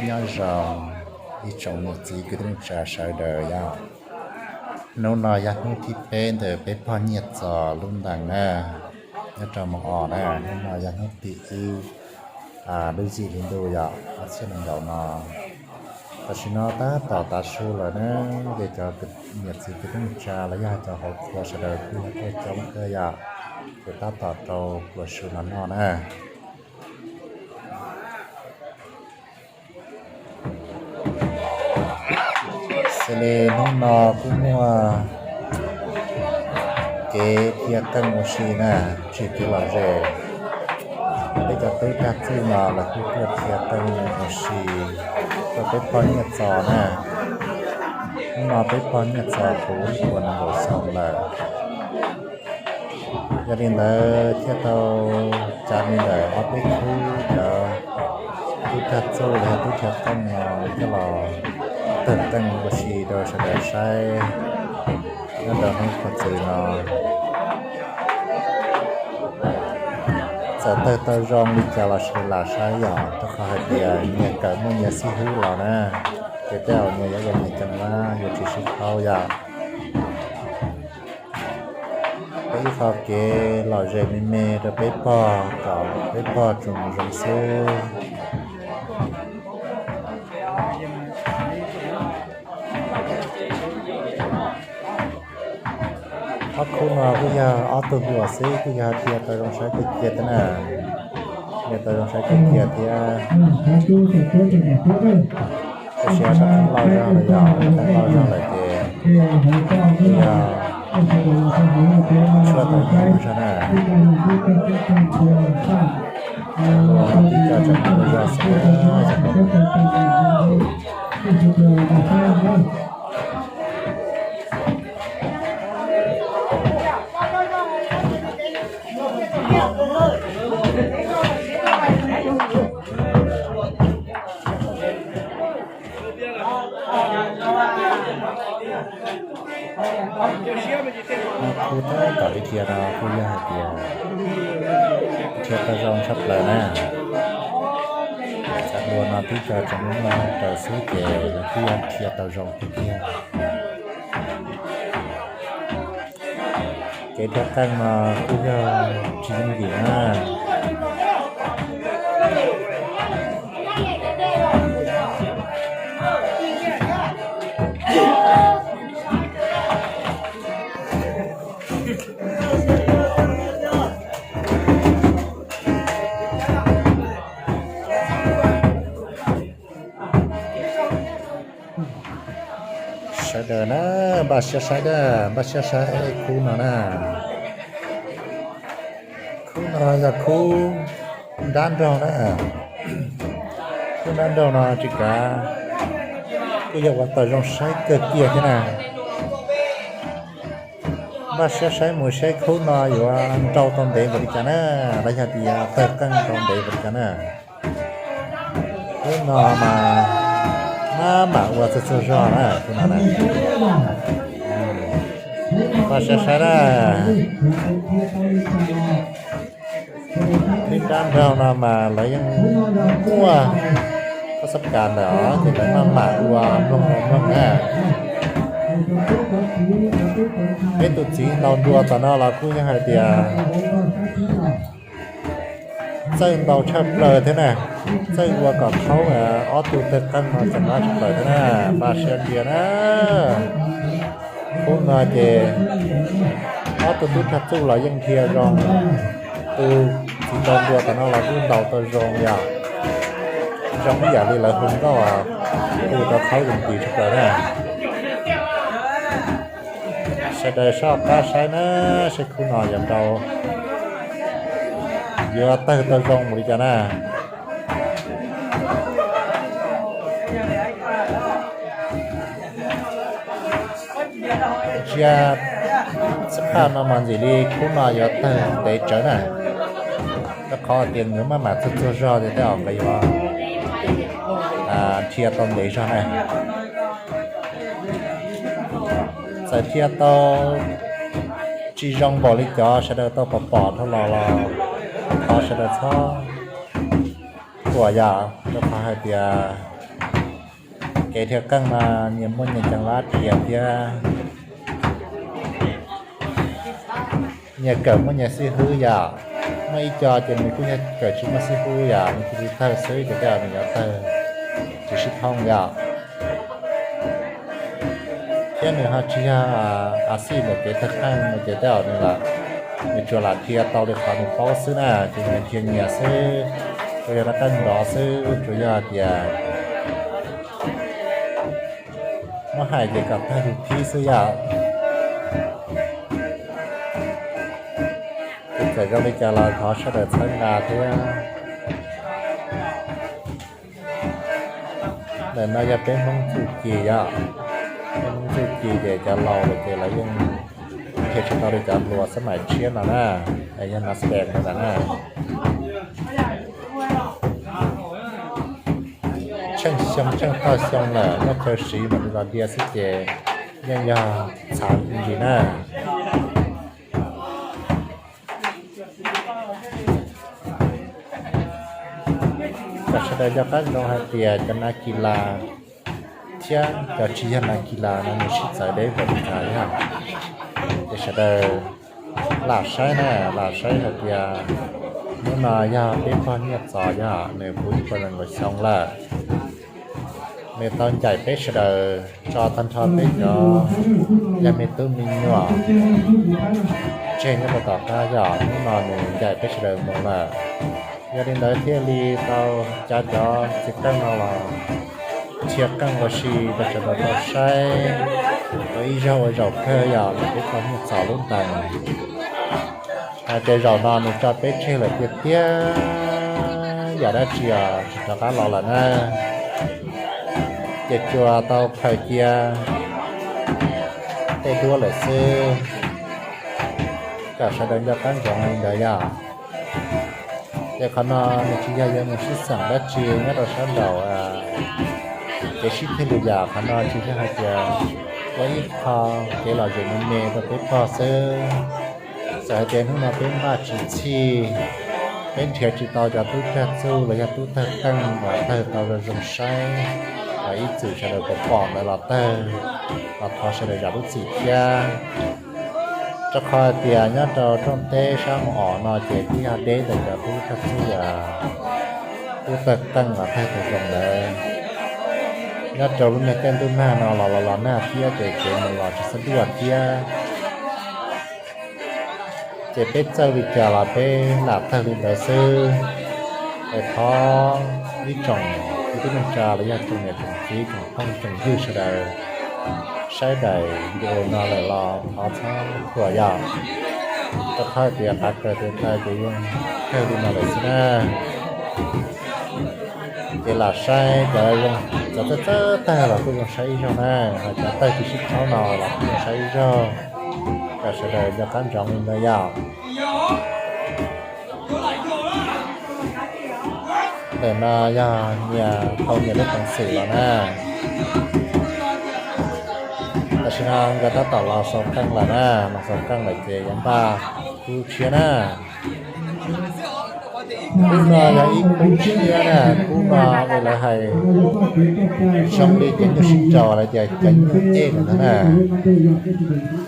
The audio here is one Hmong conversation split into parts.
Nyob zoo ib tsoom niam txiv kwv tij neej tsa sawv daws yom. Hnub no yog hnub thib peb ntawm peb pog Nyiaj Txos lub ntees na, nyob rau Moos Os na. Hnub no yog hnub tim ib lub yim hli ntuj yom, ob txhiab nees nkaum no. Tam sim no tab tom tav su lawm na, ces cov niam txiv kwv tij neej tsa los yog cov hauv cua sawv daws kuj yog tuaj coob kawg yom, ces tab tom rau pluas su no noj na. Xws li hnub no kuj muaj kev dhia qeej ua si na, tsim kev lom zem. Peb cov tub rag txuj no lawv kuj tuaj dhia qeej ua si rau peb pog Nyiaj Txos na. Hnub no peb pog Nyiaj Txos puv ib puas nees nkaum xyoo lawm. Yog li ntawd thiaj tau cav li ntawm ob peb khub cov tub rag txuj los yog tub dhia qeej no coj los tawg qeej ua si rau sawv daws saib nyob rau hnub qhua txwv no. Txawm tawg tau zoo li cas los sawv daws lam saib yom, rau qhov hais tias nyias kawm muaj nyias xib hwb los na, ces tej zaum nyias yuav ua nyias cov vaj, yuav tsis sib khaub yom. Peb ib qho kev lom zem me me rau peb pog kom peb pog tsuas mus zoo xwb. Ob khub no kuj yog ob tug hluas xwb, kuj yog dhia tau zoo saib kawg kiag thiab na. Dhia tau zoo saib kawg kiag thiab. Tiam sis ob sab qhov loj zog lawm yom, qhov loj zog lawm ces kuj yog tshuaj tau zoo zog na. Luag tib co tseem ua zog xwb. Kuj tab tom ib dhia no kuj yog hais tias dhia tau zoo tshaj plaws na. Cov hluas no twb co tseem lub no raws xwb ces lawv kuj yog dhia tau zoo tiag tiag. Kev dhia qeej no kuj yog tsis yooj yim na. Sawv daws na, npaj siab saib na, npaj siab saib khub no na. Khub no yog khub nrab nraug na. Khub nrab nraug no tsis kav, kuj yog ua tau zoo saib kawg kiag thiab na. Npaj siab saib mus seb khub no yuav nrau tau ntev npaum li cas na, los yog tias tawg qeej tau ntev npaum li cas na. Khub no mas maj mam ua txog txog zog na, khub no na. Npaj siab saib na. Khub nrab nraug no mas lawv yeej muaj koj xab kas ntawm os, ces lawv maj mam ua mloog ua mloog na. Peb tus txiv ntaus nruas tom no los kuj yeej hais tias txawj ntaus tshaj plaws thiab na, txawj ua kom khaub ob tug tawg qeej no txog tshaj plaws thiab na, npaj siab tiag na. Khub no ces ob tug tub rag txuj los yeej dhia zoo, tus txiv ntaus nruas tom no los kuj ntaus tau zoo yom, zoo ib yam li lawv hu nkauj, hu tau khaub zoo tis tshaj plaws na. Sawv daws soj qab saib na, seb khub no yuav nrau, yuav tawg tau zoo mus li cas na. Ntsia xab phaj no mas ntxim li khub no yuav tawg ntev tsawv na, rau qhov tias nkawd maj mam txog txog zog ces tej zaum nkawd yuav dhia tau ntev zog na. Txawm dhia tau tsis zoo npaum li cov sawv daws tau pom pom dhau los los thov sawv daws txhob thuam yom, rau qhov hais tias Kev dhia qeej mas nyias muaj nyias ceev vaj rias thiab nyias kawm muaj nyias xib hwb yom. Muaj ib co ces nws kuj yog kawm tsis muaj xib hwb yom, nws cia li tawg xwb ces tej zaum nws yuav tawg tsis sib thooj yom. Thiab nws ho tsis yog a xij ntawm kev tawg qeej no ces tej zaum nws lam, nws tsuas lam dhia tau li qhov nws paub xwb na, ces nws dhia nyias xwb, tsuas yog rov qab nrov xwb, tsuas yog hais tias muab hais ces kom tag tus thib xwb yom. Ces txawm zoo li cas los thov sawv daws txhawb nqa thiab. Ntawm no yog peb Hmoob txuj ci yom, peb Hmoob txuj ci ces cov laus lawm ces lawv yeej qhia tsis tau li cov hluas xab maim tshiab no na, yog nas pes no ntag na. Tsheej xyoo tsheej toj xyoo lawm, muaj chaw siv mam li los dhia xwb ces yeej yog txhav me ntsis na. Kom sawv daws nco qab ntsoov hais tias cov nas kis las thiab cov tsis yog nas kis las no nws sib txawv deb npaum li cas yom. Ces sawv daws lam saib na, lam saib hais tias hnub no yog peb pog Nyiaj Txos yog nws puv ib puas nees nkaum xyoo lawm. Nws tau ncaim peb sawv daws tso tag nrho peb cov yog me tub me nyuam tseg nyob rau tom qab yom, hnub no nws ncaim peb sawv daws mus lawm. Yog li ntawd thiaj li tau cav cov txiv qeej no los dhia qeej ua si rau sawv daws tau saib ua ib zaug ua zaum kawg yom, los peb pog Nyiaj Txos lub ntees. Hais tias zaum no nws tso peb tseg lawm tiag tiag, yam dab tsi os tsis rov qab los lawm na. Ces tsuas tau khaws cia tej duab lawm xwb. Kom sawv daws nco qab ntsoov li ntawd yom. Ces qhov no nws tsis yog yuav mus sib xeem dab tsi nyob rau sab nraum kev sib thwj li yam, qhov no tsis yog hais tias ua ib qho kev lom zem me me rau peb pog xwb. Txawm hais tias hnub no peb npaj tsis txhij, peb nrhiav tsis tau cov tub cag txuj los yog tub tawg qeej uas tawg tau zoo zoo saib, los ib txwm sawv daws pom pom ntawd los tawg, los thov sawv daws zam lub txim thiab. Rau qhov hais tias nyob rau rooj teb sab mus om no ces twb yog deb ntawm cov tub cag txuj, tub tawg qeej los tawg tau zoo ntawd. Nyob rau lub niag caij ntuj nag no los los los nag thiab ces kev mus los tsis xab duaj thiab. Ces peb txawj li cas los peb lam tawg li ntawd xwb. Es thov ib tsoom kwv tij neej tsa los yog tsoom niam tsoom txiv tsoom phooj tsoom ywg sawv daws saib daim video no lawm los thov txhob thuam yom. Rau qhov tias qav kaws tes taw ces yeej kawg li no lawm xwb na. Ces lam saib cov zoo, cov txawj txawj tawg los kuj zoo saib ib zaug na, ho cov tawg tsis sib txhawb no los kuj zoo saib ib zaug. Kom sawv daws nco qab ntsoov li ntawd yom. Ntawm no yog nyias tau nyias lub peev xwm los na. Tam sim no nkawd tab tom los xaus qeej lawm na, los xaus qeej lawm ces yuav npaj kub tshiab na. Kub no yog ib kub tshiab na, kub no uas lawv hais zoo li cov nyuj sib nraus los tias cov nyuj ej ntawd na.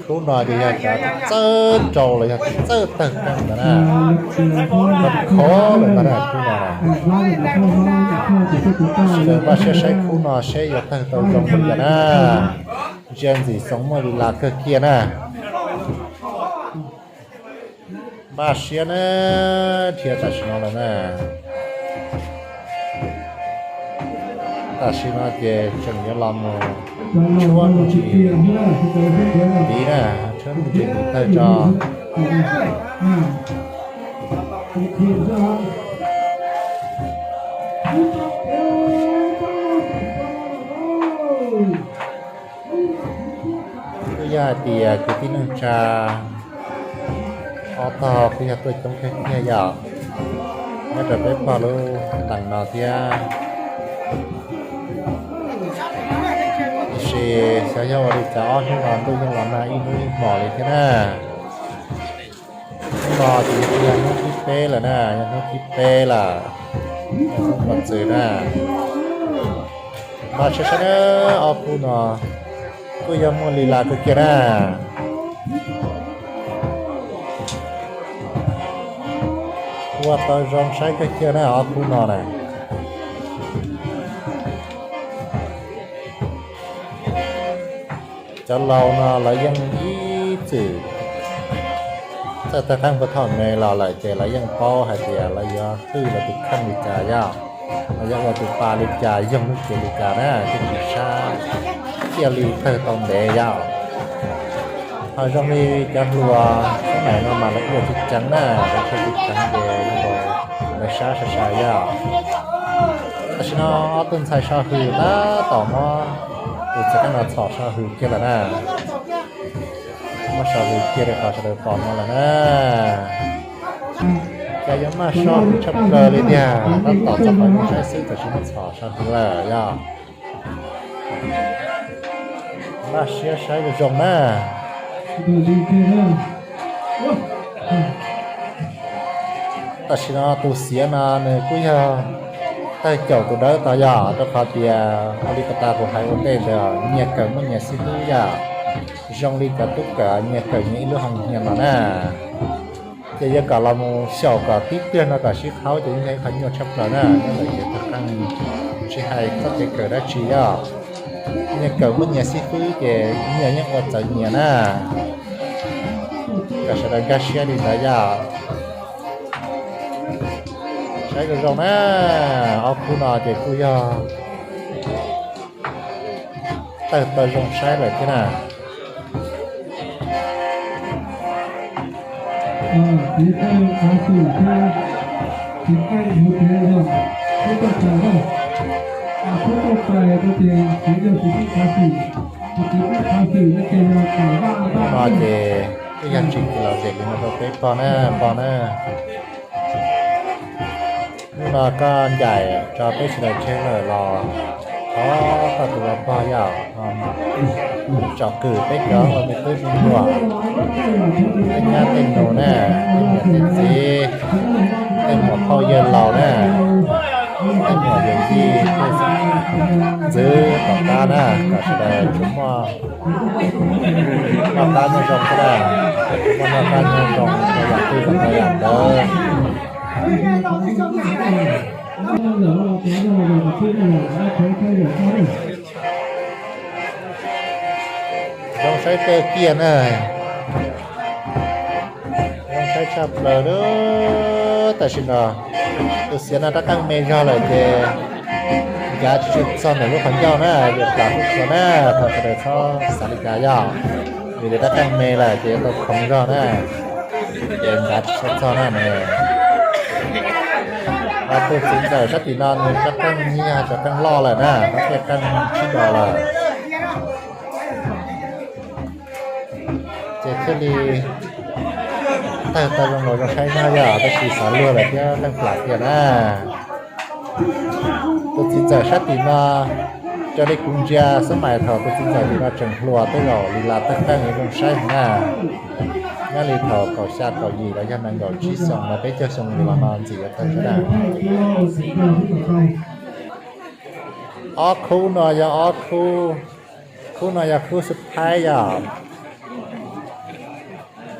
Kub no ces yog cov txawj rau los yog txawj tawg qeej ntawd na. Khov khov lawm ntag na kub no. Sawv daws npaj siab saib kub no seb yuav tawg tau zoo li cas na. Ntsia ntxim xoo muaj li las kawg kiag na. Npaj siab na, dhia tam sim no lawm na. Tam sim no ces tseem yuav los mus tshuab ntsis tiv na, tshuab ntsis tiv tawg tso. Kuj yog hais tias kwv tij neej tsa ob tog kuj yog tuaj coob kawg kiag yom, nyob rau peb pog lub ntees no thiab. Tiam sis xyov yog ua li cas ob hnub no ntuj yeej los nag ib hnub ib hmos li thiab na. Hnub no ces yog hnub thib peb lawm na, yog hnub thib peb lawm, yog hnub ua txwv na. Mas saib saib na, ob khub no kuj yog muaj li las kawg kiag na. Ua tau zoo saib kawg kiag na ob khub no na. Cov laus no lawv yeej ib txwm txawj tawg qeej puag thaum me los lawm ces lawv yeej paub hais tias lawv yuav hwj lawv tus kheej li cas yom, lawv yuav ua tus pa li cas, yoog lub cev li cas na, thiaj tsis sab, thiaj li tawg tau ntev yom. Ho zoo li cov hluas sab maim no mas lawv ua tsis ceev na, lawv ua tsis ceev ces lawv sab sai sai yom. Tam sim no ob tug ntxhais so hws tab tom muab tus txiv qeej no txhom so hws kiag lawm na. Muab so hws kiag rau qhov sawv daws pom no lawm na. Cas yuav maj so hws tshaj plaws li tiag, tab tom txog qhov zoo saib xwb tam sim no txhom so hws lawm yom. Maj siab saib zoo zoo na. Tam sim no tus xiav no nws kuj yog tawg caum tus dawb tod yom, rau qhov tias ua li pas tas kuv hais ua ntej ntawd, nyias kawm muaj nyias xib fwb yom. Zoo li cov tub kawm nyias kawm nyias ib lub hoo nyias los na. Ces yog kom los mus xyaum kom tib pliag no kom sib qhaub ces yeej yog ib qho nyuaj tshaj plaws na, nyob ntawm kev tawg qeej, tsis hais txoj kev kawm dab tsi yom. Nyias kawm muaj nyias xib fwb ces nyias yeej ua txawv nyias na. Kom sawv daws nkag siab li ntawd yom. Saib zoo zoo na, ob khub no ces kuj yog tawg tau zoo saib lawm thiab na. No ces twb yog tsis los zem li no rau peb pog na, pog na. Hnub no koj ncaim tso peb sawv daws tseg lawm los thov koj tus ua pog yom, tsom kwm peb cov ua me tub me nyuam, tej nyab tej nus na, tej niam tej txiv, tej muam phauj yawg laus na, tej muam yawm yij, tej ntxwv tom qab na, kom sawv daws tsuas muaj noj qab nyob zoo xwb na, tsuas muaj noj qab nyob zoo rau yam twg los rau yam ntawd. Zoo saib kawg kiag na. Zoo saib tshaj plaws li. Tam sim no tus xiav no rab qeej me zog lawm ces ncav tsis tshua txog ntawm lub qhov ncauj na, yuav plam kuj txhua na, thov sawv daws txhob xav li cas yom. Vim tias rab qeej me lawm ces yuav tau khoov zog na, ces ncav tsis tshua txog na ne. Ho tus txiv ntxawm sab tim no nws rab qeej nyuag cov qeej loj lawm na, rab qeej tsib dos lawm. Ces thiaj li tawg tau zoo nkaus zoo saib no yom, tab sis xav luag lawm thiab leej plam tiag na. Tus txiv ntxawm sab tim no, raws li kuv ntsia xab mais thaum tus txiv ntxawm tim no tseem hluas tej zaum li las tawg qeej yuav zoo saib heev na. Nyob li thaum kaum xya kaum yim los yog nees nkaum tsib xyoo los peb caug xyoo li los no ntxim yuav tawg saib na. Ob khub no yog ob khub, khub no yog khub xub thaib yom.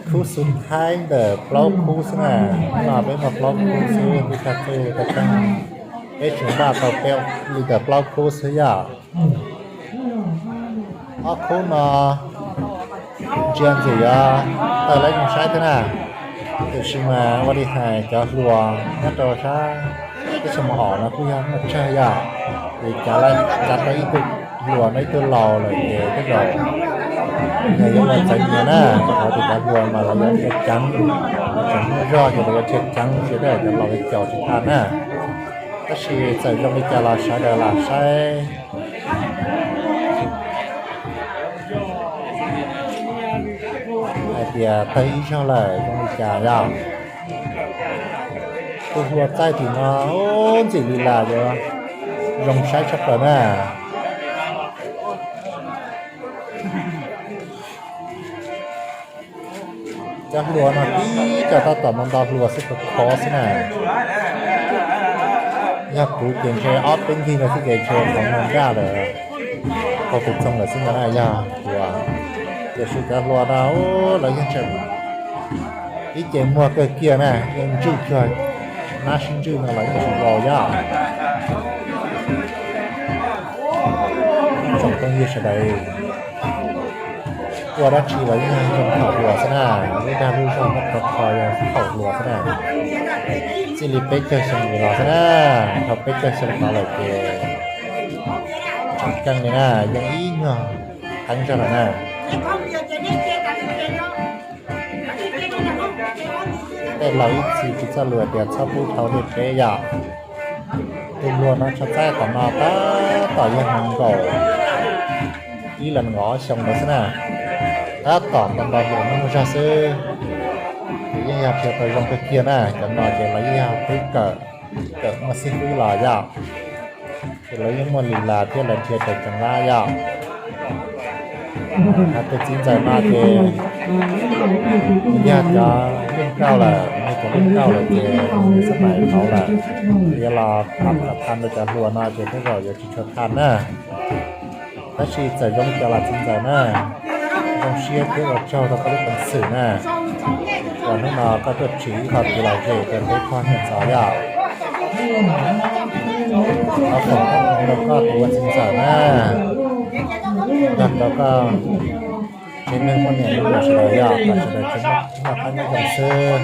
Khub xub thaib ntawm plaub khub xwb na. Hnub no peb muaj plaub khub xwb, tib tag txuj tau qeej peb tsuas npaj tau peb li ntawm plaub khub xwb yom. Ob khub no ntsia ntxim yuav tawg lawm zoo saib thiab na. Tiam sis mas ua li hais cov hluas nyob rau sab teb chaws Mus Om no kuj yog muaj tsawg yom, ces cav tau ib tug hluas no ib tug laus lawm ces tej zaum nws yuav ua txawv nyias na, rau qhov tias cov hluas mas lawv yuav dhia ceev, lawv tseem muaj zog ces lawv yuav dhia ceev ces tej zaum cov laus yuav caum tsis tau na. Tab sis txawm zoo li cas los sawv daws lam saib hais tias tawg ib zaug lawm zoo li cas yom. Tus hluas txaij tim no ntxim li las yuav zoo saib tshaj plaws na. Cov hluas no tib co tab tom ntau ntau hluas xwb, khov khov xwb na. Yog kuv ces ntshe ob peb ncig no xwb ces ntshe qhov muag nkaj lawm, qaug tus txoog lawm xwb ntag na. Yog hluas, tiam sis cov hluas no lawv yeej tseem ib ce muag kawg kiag na, yeej ntswj cuag nab sib ntswj no los yeej tsis vau yog. Tsoom phooj ywg sawv daws, ua dab tsi los yeej yog zoo thaum hluas xwb na, lub dag lub zog nyob rau qhov yog thaum hluas xwb na. Txij li peb caug xyoo ntawd los xwb na, dhau peb caug xyoo tod lawm ces tseem keej li na, yeej ib nyuag qeeb zog lawm na. Tej laus ib txhis tsis txoj lus tias txhob pub dhau tej peb yom. Tus hluas no tshaj txaib tom no tab tom yog hluas nkaum ib leeg nkaum ob xyoo ntawd xwb na, tab tom nto nto hluas muaj zog xwb. Ces yeej yog qhia tau zoo kawg kiag na, cov no ces lawv yeej yog twb kawm, kawm muaj xib fwb los yom, ces lawv yeej muaj lis las thiab lawv nrhiav tau ceev lab yom. Hos tus txiv ntxawm no ces yog cov leej kauj lawm, yog cov leej kauj lawm ces xab maim tau lawm, yuav los tham rau cov hluas no ces tej zaum yuav tsis tshua tham na. Tab sis txawm zoo li cas los txiv ntxawm na, zoo siab thiab ua tsaug rau koj lub peev xwm na, uas hnub no koj tuaj tsim ib qho kev lom zem rau peb pog niam ntxov yom. Thov foom koob hmoov rau koj tus ua txiv ntxawm na, nrog rau koj tsev neeg poj niam me nyuam sawv daws yom, kom sawv daws tsuas noj qab nyob zoo xwb.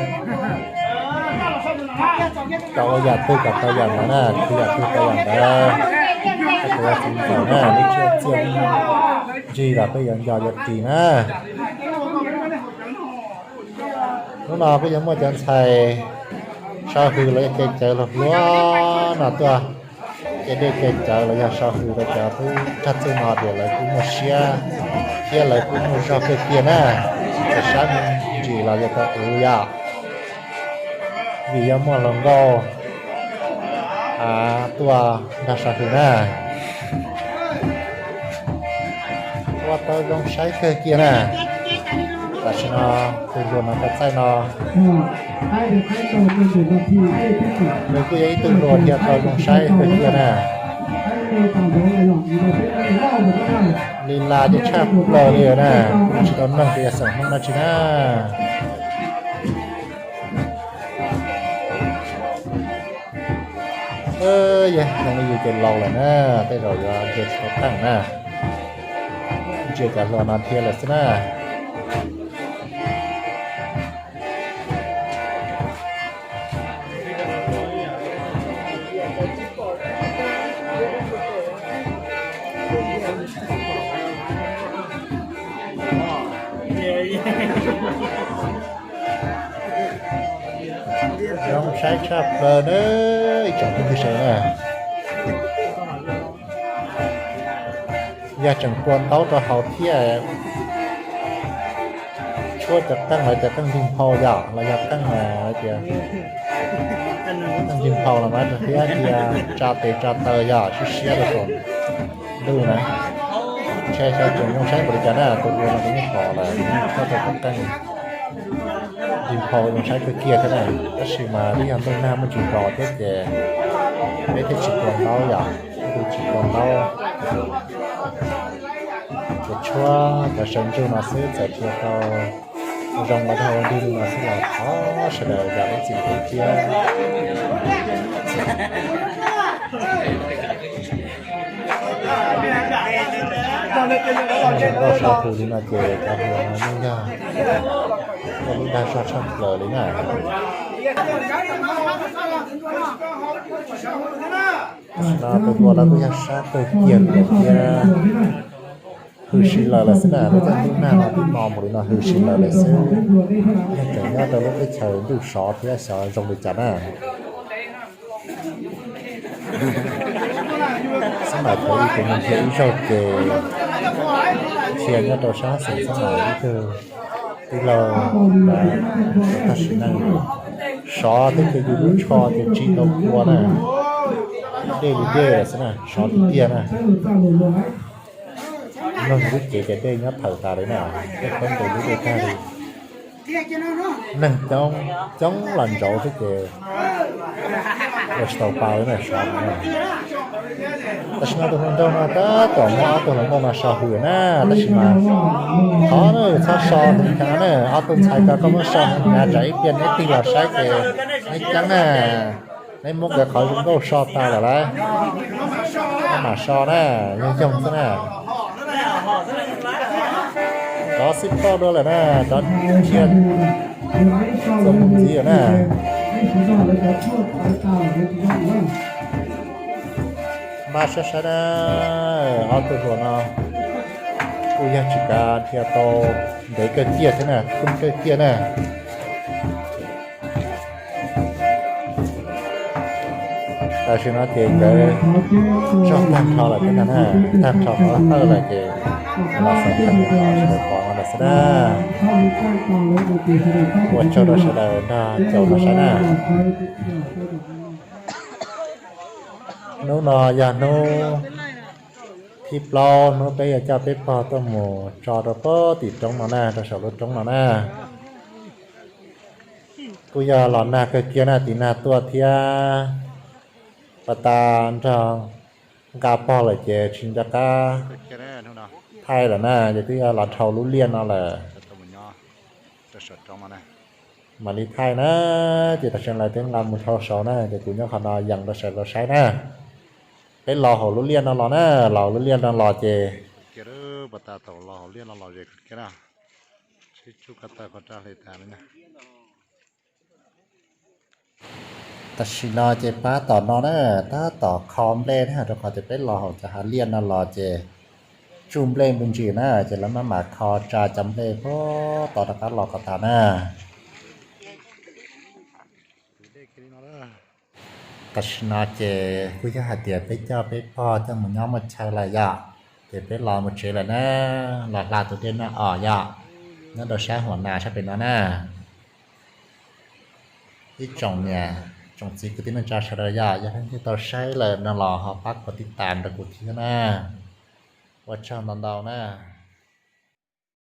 Tau ua yam twg kom tau yam ntawd na, khwv yam twg tau yam ntawd. Koj tus ua txiv ntxawm na, lub siab txiaj ntsig los peb yuav nco yuav ris na. Hnub no kuj yuav muaj cov ntxhais sau hws los yog kev cawv hluas hluas no tuaj, kev dej kev cawv los yog sau hws rau cov tub rog txuj no tias lawv kuj muaj siab thiab lawv kuj muaj zog kawg kiag na. Txawm sab me ntsis los yog tau uv yom, vim yog muaj hluas nkauj tuaj nrog sau hws na. Ua tau zoo saib kawg kiag na. Tam sim no tus hluas no tau txaij no, nws kuj yog ib tug hluas thiab tau zoo saib kawg kiag na. Li las ces tshaj plaws li na, kuj tsis tau noog tias yog xeem Hmoob dab tsi na. Yog zoo li yus ces laus lawm na, tej zaum yuav ntsia tsis tau qeej na, ntsia cov hluas no dhia lawm xwb na. Zoo saib tshaj plaws na, ib tsoom phooj ywg sawv daws na. Yog tseem pua ntaub rau hauv thiab, tshuab cov qeej lawv cov qeej nrig nphau yom, los yog qeej tias qeej nrig nphau los mas rau thiab cia tsa tes tsa taw yom, siab siab rau saum ntuj na. Ntshe xyov tseem zoo saib npaum li cas na, tus ua no kuv yeej pom lawm, tshuab rau cov qeej nrig nphau zoo saib kawg kiag thiab na. Tab sis mas twb yog ntuj nag muaj tsis nto thiab ces peb thiaj tsis pua ntaub yom, peb thiaj tsis pua ntaub. Ces tshuab cov saw ntsuj no xwb, txawm tias tau zoo los dag ua dig li no xwb los thov sawv daws zam lub txim pub thiab. Zoo nkauj saib hws li no ces cov hluas no yeej yog muaj lub dag zog tshaj plaws li na. Tam sim no tus hluas no kuj yog sab kawg kiag li thiab. Hws si lawm lawm xwb na, lub caij ntuj nag no twb no npaum li no hws si lawm lawm xwb. Yeej tseem nyob rau lub teb chaws ntuj sov thiab xyov zoo li cas na. Xab maim thaum ub kuv mus dhia ib zaug ces dhia nyob rau sab xeev Xab Maim ib tug tij laug tag sim neej, sov twb cia yus lub tsho ces tsis tau kua na, dej li dej lawm xwb na, sov tiag tiag na. Mloog lub cev ces dej nyob thawm tas li na, dej khaub ncaws lub dej tag li. Neeg coob coob los ntsauv xwb ces Ua tsis tau pa na, so no. Tam sim no tus hluas nraug no tab tom muab ob tug hluas nkauj no so hwm na, tab sis mas qhov no txhob so heev na, ob tug ntxhais ko koj muab so heev na, tsam ib pliag neb tig los saib ces neb ceeb na. Neb muab nkawd qhov zoo nkauj so tag lawm lauj, neb mam so na, yoog yoog xwb na. Rov xib pauj dua lawm na, rov dhia txuas mus ntxiv lawm na. Npaj siab saib na, ob tug hluas no kuj yog tsis kav dhia tau ntev kawg kiag thiab na, kub kawg kiag na. Tam sim no ces nkawd zog tag nrho lawm thiab ntag na, tag nrho qhov lawj lawm ces los xav tag nrho sawv daws pom no lawm xwb na. Ua tsaug rau sawv daws nrog caum no saib na. Hnub no yog hnub thib plaub, hnub peb yuav coj peb pog tuaj mus tso rau pem tim roob no na, rau saum lub roob no na. Kuj yog los nag kawg kiag na, tiv nag tuaj thiab pas tas nrog nqa pog lawm ces tsis nco qab thaij lawm na, ces twb yog los dhau lub liaj no lawm. Mam li thaij na, ces tam sim no lawv twb nqa mus dhau saud na, ces kuv nyob qhov no yees rau sawv daws saib na. Peb los hauv lub liaj no los na, los hauv lub liaj no los ces tam sim no ces pab tom no na, tab tom kho nplej na, rau qhov tias peb los hauv cov hav liaj no los ces tsuj nplej me ntsis na, ces lawv maj mam kho tsa cov nplej puag tod rov qab los kom tas na. Tam sim no ces kuj yog hais tias peb coj peb pog coj mus nyob muaj chaw lawm yom, ces peb los mus tsev lawm na, los hla tus dej noj os yom, nyob rau sab Huam Nas sab pem no na. Ib tsoom niam tsoom txiv kwv tij neej tsa sawv daws yom, yog leej twg tau saib lawm no los ho pab kom tib tas rau kuv thiab na. Ua tsaug ntau ntau na.